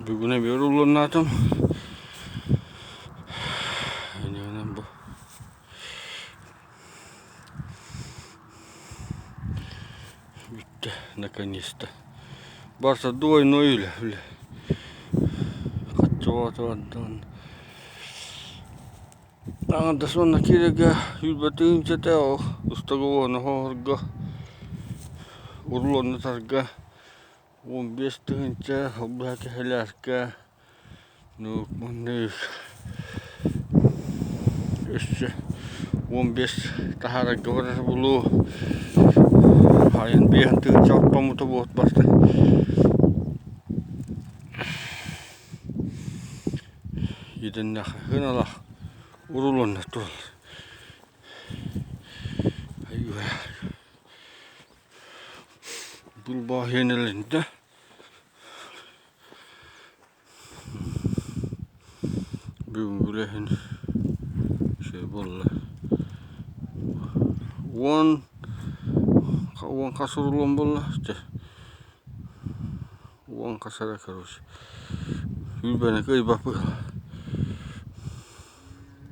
Бүгүн эмиэ урулланнаатым. Иннинэн бу бүттэ наконец-то. Барса двойной үлэ үлэ. Хаччыбаата барда. Аҥардас уонна киирэргэ сүүрбэ тыһыынчата устагы хоһорго урулуоннатарга 15 тыһыынча быһа кэһэлээркэ маннык өссө 15 таһаарарга барар буолуо айан 5 тыһыынча оппоммута буолуот барыта. Итиннэх ыналах урулунна тураллар. Булбааһыанэлэннэ. Бүгүҥҥүлэһин үчүгэй буолла. 10 хас урулуон буолла? 10 хас эрэ короче. Сүүрбэни кыайбаппыт.